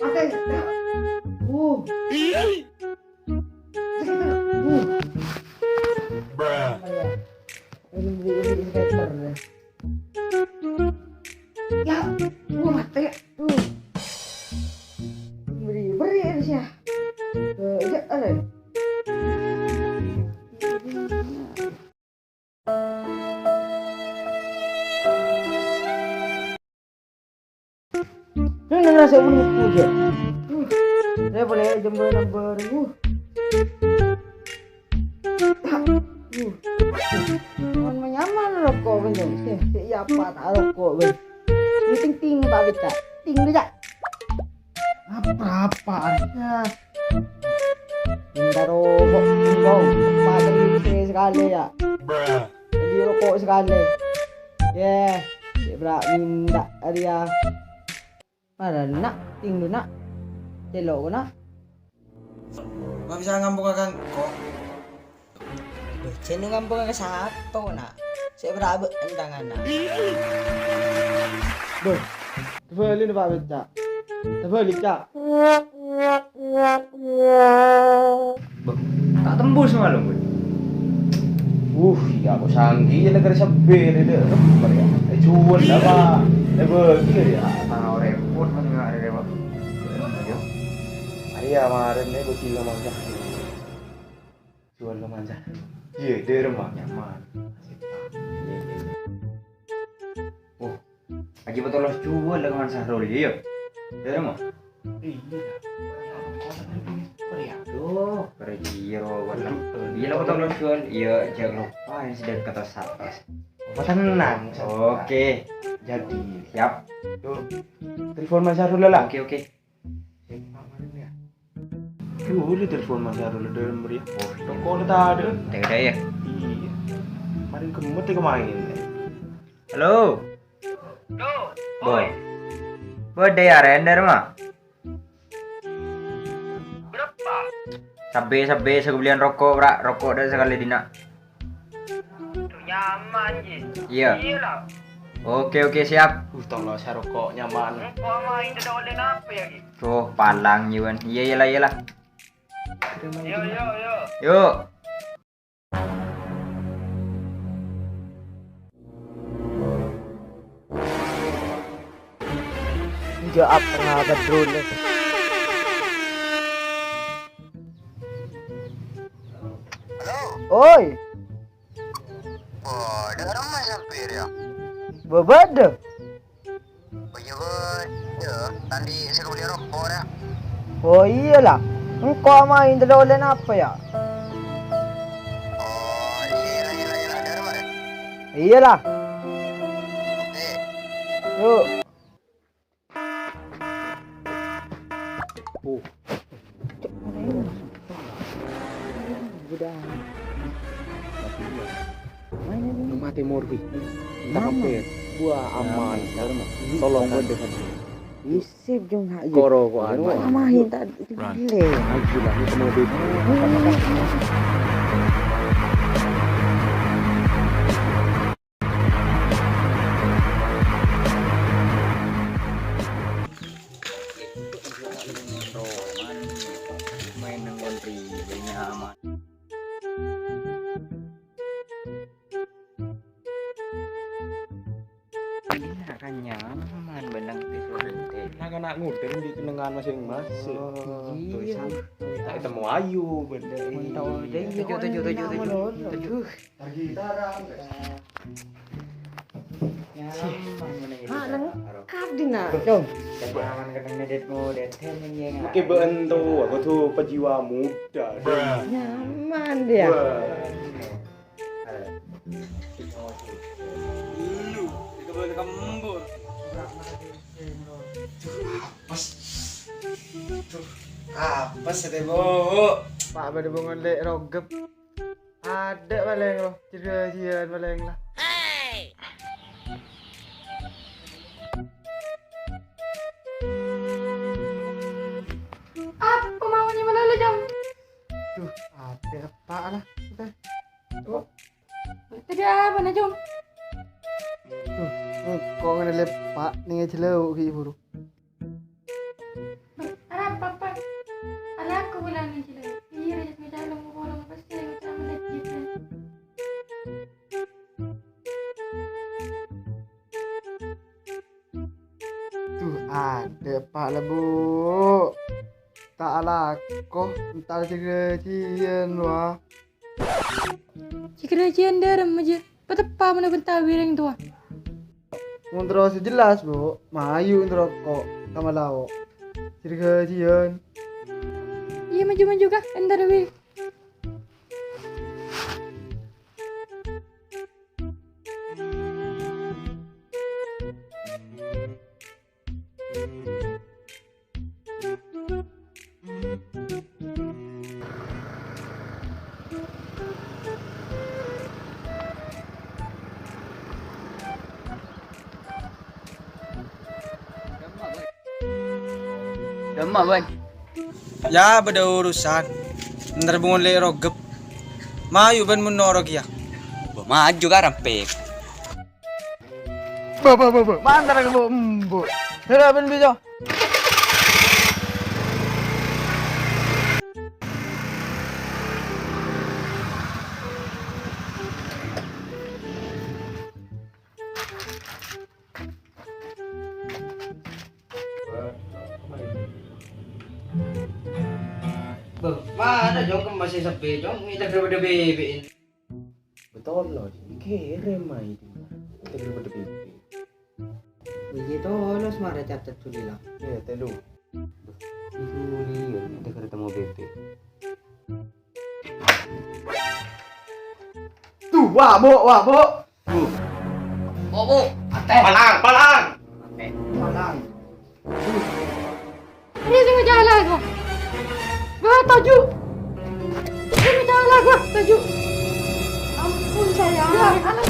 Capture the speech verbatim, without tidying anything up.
Mate, ya. Uh. Uh. Bruh. Apa ya? Ini, ini, ini sniper, ya. Ya, gua mati, ya. Uh. Beri, beri, ya, sih, ya. Eh, ya, ada. Ini nang nasi pun aku aja. Uh, saya boleh jember number. Uh. Uh. Mon nyaman roko' kan, Jong. Sè, sè iyâ apa ta' roko' kan. Ini ting-ting ta' bisa. Ting dulu, Cak. Apa-apaan? Ya. Minta roko', Jong. Paling sè sekali, ya. Beli roko' sekali. Yeh, cè' bra' minta arèya. Mara, Na', ting dulu, Na'. Cèlo', Na'. Ma' bisa ngamponga ka engko'? Bâjâna ngamponga ka sapa, Na'? Sè bra' bâ' entangana. Bâh, tabâli, Pak Beca. Tabâli, Cak. Bâh, ta' tembus malem, Bun. Wuh, iyâ, aku sanggi ya, negara sebbir, itu, ya. Eh, jual apa? Eh, bagi, ya. Tao repot, man, nggak ada repot. Ayo. Ayo, kemarin, eh, bagi lo mangga. Jual lo mangga. Iya, derem, Bang, nyaman. Oh, Haji Batolos jual lah, Kaman Sahrul, iya? Derem, Bang? Iya. Aduh, kerja ro, iya lah, Batolos jual. Iya, jangan lupa yang sedang kata satas. Oh, tenang, Bang. Oke. Jadi, siap. Tuh, telepon Mas Sahrul lah. Oke, oke. Dulu telepon Mas Sahrul dari mriyâ. Oh, roko' udah tak ada. Tidak ada ya? Iya. Kemarin kemut ya kemarin. Halo. Halo. Boy. Boy, ada ya, Ren, dari mana? Berapa? Sabè, sabè, sakabelliyân roko', Bra. Roko' dâ' sakalè dinna'. Tuh nyaman, Ji. Iya. Iya lah. Oke, oke, siap. Uh, tolong saya roko' nyaman. Engko' main dâ' oleh napa ya, Ji? Tuh, palang, Ji, Wan. Iya, iyalah, iyalah. Yo, yo, yo. Yuk. Enjâ' apa Badrul? Halo. Oi. Bâdâ rèmma sampè' rèya? Bâbâdâ. Oh iyâ, bâdâ. Tadi sè kabelliyâ roko' rèya. Oh iyâ la. Engko' main dâ' oleh napa ya? Oh, iyâ, iyâ, iyâ, iyâ. Dâ' rèmma rè? Iyâ la. Oke. Yuk. Oh. Udah. Lu mati, Morbi. Minta mampir. Wah, aman. Tolong, Bun. Isip jong ha. Koro ko anu. Amahin ta' dibeli. Ayo lah, ini mau beli. Main nang kontri, nyaman. Nah, kan nyaman, benang di sore. Nah, kan nak ngudir di kenangan masing-masing. Oh, iya. Tulisan. Tak ketemu ayu, bener. Mantap, iya. Tujuh, tujuh, tujuh, tujuh. Tujuh. Lagi tarang. Nyaman, bener. Ah, lengkap di nak, dong. Nyaman, kenang ngedit, ngedit, ngedit. Oke, bentuk, aku tuh pejiwa muda, dong. Nyaman dia. Wah. Lu, itu boleh kembur. Apes. Duh, apes ya, Bu. Pak, pada bangun lek rogep. Ada paling lo, jadian paling lah. Apa maunya mana lagi, Jam? Duh, Eppa' la. Tadi apa na, Jung? Duh, engko' ngene leppa' ning jhellu' gi' buru. Arapa, Pak? Ala aku ulangi jhellu'. Iya, Raja Medan, lu mau pulang pasti, lu jangan lagi, Pak. Duh, adhe', Pak, la, Bu. Ta' alako, entar jegrejian, wah. Jegrejian dârem aja. Pateppa' monna bentawi rèng towa. Mon terro sè jelas, Bu, mayu ngeroko' ka malao. Jegrejian. Iya, maju-maju, Kak. Entar, wi. Dâmma, Bân? Ya, bâdâ urusan. Entar bângon lè' rogep. Mayu bân mon noro' kèya. Bâ, maju ka rampè'. Bâ, bâ, bâ, bâ. Mantar ka bu, embu. Dârâ bân biso. Bâ, mana, Jong, kemma sè sepi, Jong? Mè' ta' bâdâ bèbè'na. Betul, loh. Kèrèm, mai. Ta' bâdâ bèbè'. Biji tolos mara catet duli lah. Iya, telu. Itu liur, ada kereta mau bebek. Tuh, wah, Bu, wah, Bu. Bu. Bu, Bu. Ate. Palang, palang. Ate. Palang. Ini sing masalah gua. Gua taju. Ini masalah gua, taju. Ampun, sayang. Ya, anak